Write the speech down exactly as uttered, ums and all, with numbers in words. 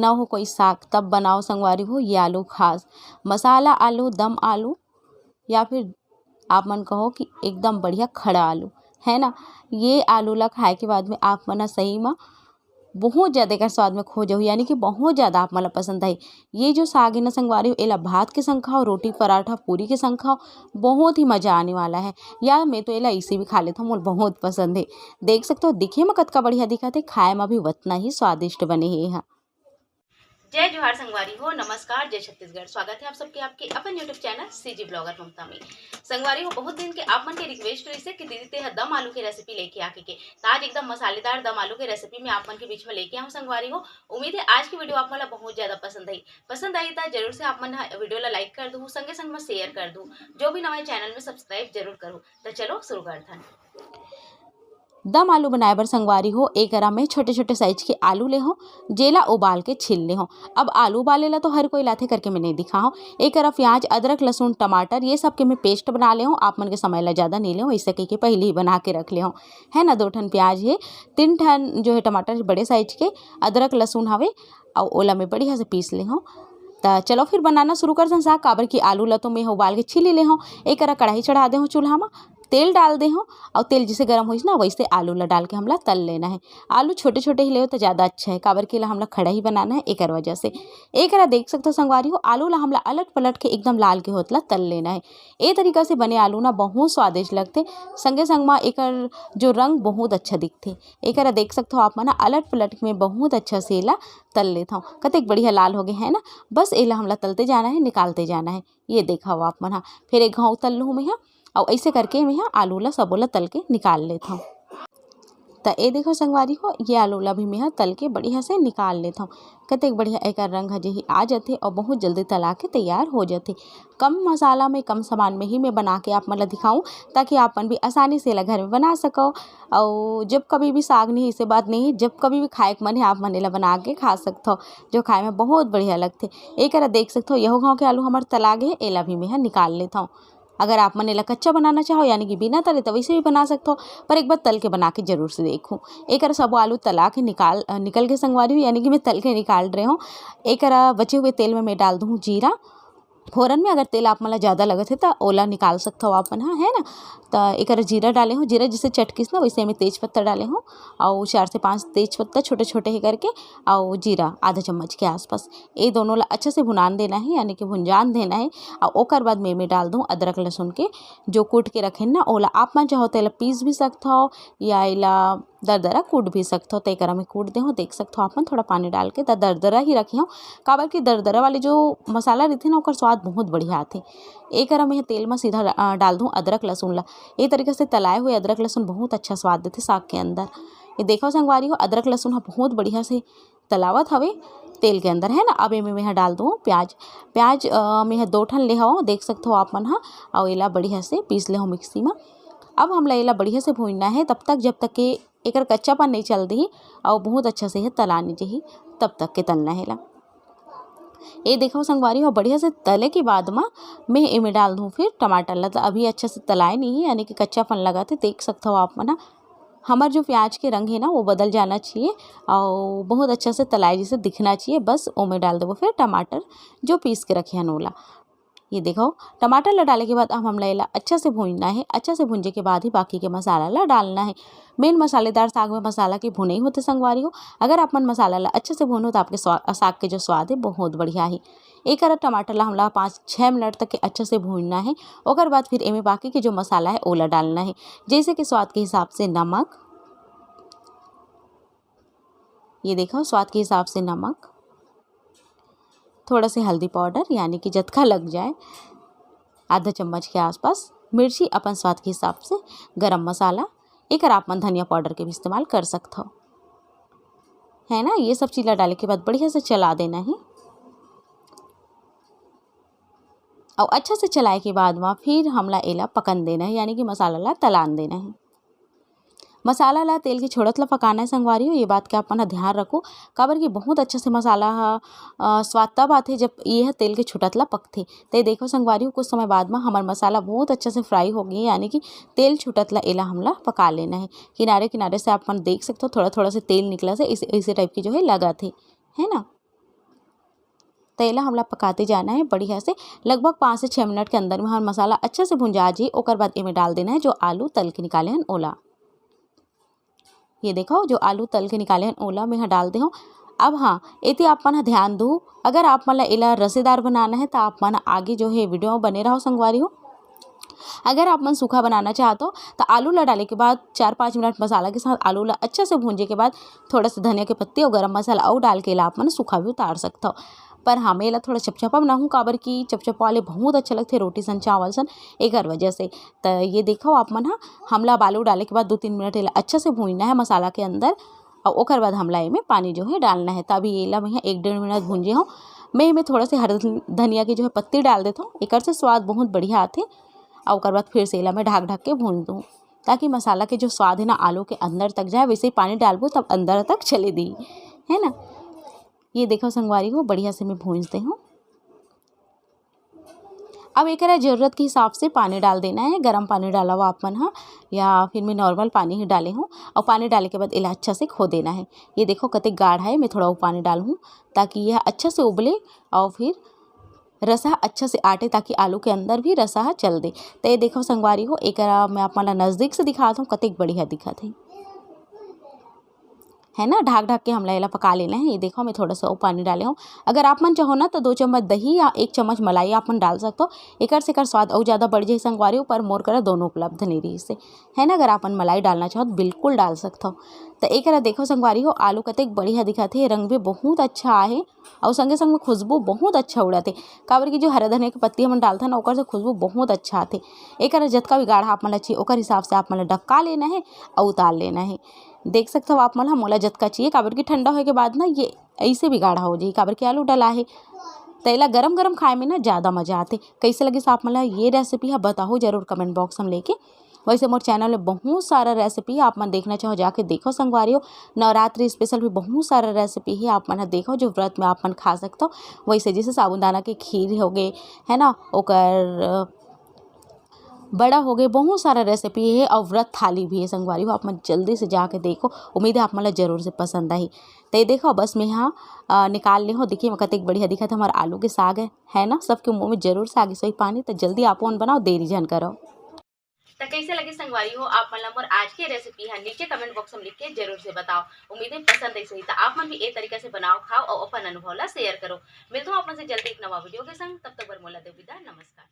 ना हो कोई साग, तब बनाओ संगवारी हो ये आलू खास। मसाला आलू, दम आलू, या फिर आप मन कहो कि एकदम बढ़िया खड़ा आलू, है ना। ये आलू ला खाए के बाद में आप मन ह सही म बहुत ज़्यादा एकर स्वाद में खो जाहू, यानी कि बहुत ज़्यादा आप मन ला पसंद आही। ये जो साग है ना संगवारी हो, एला भात के संग खाओ, रोटी, पराठा, पूरी के संग खाओ, बहुत ही मज़ा आने वाला है। या मैं तो एला इसे भी खा लेथव, मोला बहुत पसंद है। देख सकते हो, दिखे में कतका बढ़िया दिखत है, खाए में भी उतना ही स्वादिष्ट बने है ये ह। जय जोहार संगवारी हो, नमस्कार, जय छत्तीसगढ़। स्वागत है आप सबके आपके अपन YouTube चैनल सीजी ब्लॉगर ममता में। संगवारी हो, बहुत दिन के आप मन के रिक्वेस्ट रहिसे कि दीदी ते ह दम आलू के रेसिपी लेके आके के, त आज एकदम मसालेदार दम आलू के रेसिपी में आप मन के बीच में लेके आऊँ संगवारी हो। उम्मीद है आज की वीडियो आप मन ला बहुत ज्यादा पसंद आई। पसंद आई त जरूर से आप मन ह वीडियो ला लाइक कर दू, संगे संग में शेयर कर दू, जो भी नवा चैनल में सब्सक्राइब जरूर करू। त चलो शुरू करथन। दम आलू बनाए बर संगवारी हो, ए करा में छोटे-छोटे साइज के आलू ले हो, जेला उबाल के छील ले हो। अब आलू उबाले ला तो हर कोई लाथे करके मैं नहीं दिखा हो। ए करा प्याज, अदरक, लहसुन, टमाटर, ये सब के मैं पेस्ट बना ले हो। आप मन के समय ला ज़्यादा नहीं ले हो, इसे कह के पहले ही बना के रख ले हो, है ना। दो ठन प्याज है, तीन ठन जो है टमाटर बड़े साइज के, अदरक, लहसुन हवे, अउ ओला मैं बढ़िया से पीस ले हो। त चलो फिर बनाना शुरू करथन साग, काबर कि आलू ला तो मैं उबाल के छील ही ले हो। ए करा कढ़ाई चढ़ा दे हो चूल्हा में, तेल डाल दे हो, अउ तेल जैसे गरम होइस ना, वैसे आलू ला डाल के हमला तल लेना है। आलू छोटे-छोटे ही लेव त ज़्यादा अच्छा है, काबर कि एला हमला खड़ा ही बनाना है, एकर वजह से। ए करा देख सकथो संगवारी हो, आलू ला हमला अलट-पलट के एकदम लाल के होत ला तल लेना है। ए तरीका से बने आलू ना बहुत स्वादिष्ट लगथे, संगे संग मा एकर जो रंग बहुत अच्छा दिखथे। ए करा देख सकथो आप मन ह, अलट-पलट में बहुत अच्छा से एला तल लेथव। कतेक बढ़िया लाल हो गए है ना, बस एला हमला तलते जाना है, निकालते जाना है। ये देखव आप मन ह, फिर एक घाव तल लूँ मैं ह, अउ ऐसे करके मैं ह आलू ला सबो ला तल के निकाल लेथव। त ए देखो संगवारी हो, ये आलू ला भी मैं ह तल के बढ़िया से निकाल लेथव। कतेक बढ़िया एकर रंग ह जेही आ जथे अउ बहुत जल्दी तला के तैयार हो जथे। कम मसाला में, कम सामान में ही मैं बना के आप मन ला दिखाऊं, ताकि आप मन भी आसानी से एला घर में बना सको। अउ जब कभी भी साग नहीं, इसे बात नहीं, जब कभी भी खाए के मन है, आप मन एला बना के खा सकथव, जो खाए में बहुत बढ़िया लगथे। ए करा देख सकथव, यहो घाव के आलू हमर तला गे हे, एला भी मैं ह निकाल लेथव। अगर आप मन एला कच्चा बनाना चाहो, यानी कि बिना तले, त वैसे भी बना सकथो, पर एक बार तल के बना के जरूर से देखो। एकर सबो आलू तला के निकाल, अ, निकल के संगवारी हो, यानी कि मैं तल के निकाल रहे हूँ। एकर बचे हुए तेल में मैं डाल दूँ जीरा। फोरन में अगर तेल आप मन ला ज़्यादा लगत हे, त ओला निकाल सकथो आप मन ह, है ना। त एकर जीरा डाले हूँ, जीरा जिसे चटकिस ना, वैसे मैं तेज पत्ता डाले हूँ, और चार से पाँच तेज पत्ता छोटे छोटे ही करके, और जीरा आधा चम्मच के आसपास। ये दोनों ला अच्छा से भुनान देना है, यानी कि भुंजान देना है। और ओकर बाद मैं, मैं डाल दूँ अदरक लहसुन के जो कूट के रखे ना, ओला आप मन चाहो तो एला पीस भी सकथो या एला दरदरा कूट भी सकथो। तो एकरा मैं कूट दे हूँ, देख सकथो आप मन, थोड़ा पानी डाल के त दरदरा ही रखे हूँ, काबर कि दरदरा वाले जो मसाला रहिथे ना, ओकर स्वाद बहुत बढ़िया आथे। एकरा मैं तेल में सीधा डा-, डाल दूँ अदरक लहसुन ला। ये तरीके से तलाए हुए अदरक लहसुन बहुत अच्छा स्वाद देथे साग के अंदर। ये देखो संगवारी हो, अदरक लहसुन ह बहुत बढ़िया से तलावत हवे तेल के अंदर, है ना। अब एमे मेंहा डाल दूँ प्याज। प्याज, अ, मेंहा दो ठन ले हव, देख सकथो आप मन ह, अउ एला बढ़िया से पीस ले हव मिक्सी म। अब हमला एला बढ़िया से भूनना है, तब तक, जब तक के एकर कच्चापन नहीं चल दिही, अउ बहुत अच्छा से ये तला नहीं जही, तब तक के तलना है एला। ये देखो संगवारी हो, बढ़िया से तले के बाद म मैं एमे डाल दूँ फिर टमाटर ला। त अभी अच्छा से तलाए नहीं है, यानी कि कच्चापन लगा थे, देख सकथो आप मन ह। हमर जो प्याज के रंग है ना, वो बदल जाना चाहिए और बहुत अच्छा से तलाए जैसे दिखना चाहिए। बस ओमे डाल देबो फिर टमाटर जो पीस के रखे हन ओला। ये देखो, टमाटर ला डाले के बाद अब हमला एला अच्छा से भूनना है। अच्छा से भूंजे के बाद ही बाकी के मसाला ला डालना है। मेन मसालेदार साग में मसाला की भुनई होथे संगवारी हो। अगर आप मन मसाला ला अच्छा से भूनो तो आपके स्वा-, साग के जो स्वाद है बहुत बढ़िया है। एक अरब टमाटर ला हमला पाँच छः मिनट तक के अच्छा से भूनना है। ओकर बाद फिर एमे बाकी के जो मसाला है ओला डालना है, जैसे कि स्वाद के हिसाब से नमक, ये देखो स्वाद के हिसाब से नमक, थोड़ा से हल्दी पाउडर यानी कि जतका लग जाए, आधा चम्मच के आसपास, मिर्ची अपन स्वाद के हिसाब से, गरम मसाला, एकर आप मन धनिया पाउडर के भी इस्तेमाल कर सकथो, है ना। ये सब चीज़ ला डाले के बाद बढ़िया से चला देना है। और अच्छा से चलाए के बाद में फिर हमला एला पकन देना है, यानी कि मसाला ला तलान देना है। मसाला ला तेल के छोड़त ला पकाना है संगवारी हो, ये बात के आप मन ह ध्यान रखो, काबर कि बहुत अच्छा से मसाला ह, अ, स्वाद तब आथे जब ये ह तेल के छोड़त ला पकथे। ते देखो संगवारी हो, कुछ समय बाद में हमर मसाला बहुत अच्छा से फ्राई हो गई, यानी कि तेल छूटत ला एला हमला पका लेना है। किनारे किनारे से आप मन देख सकते हो, थोड़ा थोड़ा से तेल निकला से इस, इसी टाइप की जो है लगा थे, है ना। त एला हमला पकाते जाना है बढ़िया से। लगभग पाँच से छः मिनट के अंदर में हमर मसाला अच्छा से भुंजा जी। ओकर बाद एमे डाल देना है जो आलू तल के निकाले हन ओला। ये देखो, जो आलू तल के निकाले हन ओला मैं ह डाल दे हूँ। अब हाँ, एती आप मन ह ध्यान दू, अगर आप मन ला एला रसेदार बनाना है त आप मन आगे जो है वीडियो में बने रहो संगवारी हो। अगर आप मन सूखा बनाना चाहत हो त आलू ला डाले के बाद चार पाँच मिनट मसाला के साथ आलू ला अच्छा से भूंजे के बाद थोड़ा सा धनिया के पत्ती और गरम मसाला और डाल के एला आप मन सूखा भी उतार सकत हो। पर हाँ, मैं एला थोड़ा चपचपा बनाहूँ, काबर कि चपचपा वाले बहुत अच्छा लगथे रोटी सन, चावल सन, एकर वजह से। त ये देखो आप मन ह, हमला आलू डाले के बाद दो तीन मिनट एला अच्छा से भूंजना है मसाला के अंदर, और ओकर बाद हमला एमे पानी जो है डालना है। त अभी एला मैं ह एक डेढ़ मिनट भूंजे हूँ। मैं एमे थोड़ा से हरा धनिया के जो है पत्ती डाल देथों, एकर से स्वाद बहुत बढ़िया आथे। और ओकर बाद फिर से एला मैं ढाक ढाक के भूंज दूँ, ताकि मसाला के जो स्वाद है ना आलू के अंदर तक जाए। वैसे ही पानी डालबो तब अंदर तक चले दी, है ना। ये देखो संगवारी हो, बढ़िया से मैं भूंज दे हूँ। अब एकरा जरूरत के हिसाब से पानी डाल देना है। गरम पानी डाला हुआ आप मन ह, या फिर मैं नॉर्मल पानी ही डाले हूँ। और पानी डाले के बाद एला अच्छा से खो देना है। ये देखो कते गाढ़ा है, मैं थोड़ा और पानी डालहूँ ताकि यह अच्छा से उबले और फिर रसा अच्छा से आटे, ताकि आलू के अंदर भी रसा ह चल दे। तो ये देखो संगवारी हो, एकरा मैं आप मन ला नजदीक से दिखात हूँ, कतेक बढ़िया दिखत है, है ना। ढाक ढाक के हमला एला पका लेना है। ये देखो मैं थोड़ा सा और पानी डाले हूँ। अगर आप मन चाहो ना तो दो चम्मच दही या एक चम्मच मलाई आप मन डाल सकते हो, एकर से एकर स्वाद और ज़्यादा बढ़ जाए संगवारी हो, पर मोर करा दोनों उपलब्ध नहीं रही से, है ना। अगर आप मन मलाई डालना चाहो तो बिल्कुल डाल सकते हो। तो एकरा देखो संगवारी हो, आलू कतेक बढ़िया दिखत है, रंग भी बहुत अच्छा आहे और संगे संग में खुशबू बहुत अच्छा उड़त है, काबर कि जो हरा धनिया के पत्ती हमन डालथन ना ओकर से खुशबू बहुत अच्छा आथे। एकरा जतका भी गाढ़ा आप मन ला चाहिए ओकर हिसाब से आप मन ला डबका लेना है और उतार लेना है। देख सकते हो आप मन ह, मोला जतका चाहिए, काबर कि ठंडा होए के बाद ना ये ऐसे भी गाढ़ा हो जाही, काबर कि आलू डला है। त एला गरम गरम खाए में ना ज़्यादा मज़ा आथे। कैसे लगिस आप मन ला ये रेसिपी ह, बताओ जरूर कमेंट बॉक्स में लेके। वैसे मोर चैनल में बहुत सारा रेसिपी आप मन देखना चाहो जाके देखो संगवारी हो। नवरात्रि स्पेशल भी बहुत सारा रेसिपी है आप मन ह देखो, जो व्रत में आप मन खा सकते हो। वैसे जैसे साबूदाना के खीर हो गए, है ना, ओकर बड़ा हो गए, बहुत सारा रेसिपी है और व्रत थाली भी है संगवारी हो। आप मन जल्दी से जाके देखो, उम्मीद है आप मन ला जरूर से पसंद आही। तो ये देखो बस मैं यहाँ अ, निकाल ले हो, देखिए मैं कतेक बढ़िया दिखत है हमारा आलू के साग है, है ना। सबके मुंह में जरूर से आगे सोई पानी। तो जल्दी आप मन बनाओ, देरी झन करो। तो कैसे लगे संगवारी हो आप मन ला मोर आज के रेसिपी है, नीचे कमेंट बॉक्स में लिख के जरूर से बताओ। उम्मीद है पसंद आई सही, तो आप मन भी ए तरीका से बनाओ, खाओ और अपन अनुभव ला शेयर करो। मिलता हूँ आप मन से जल्दी एक नवा वीडियो के संग, तब तक बर मोला दो विदा, नमस्कार।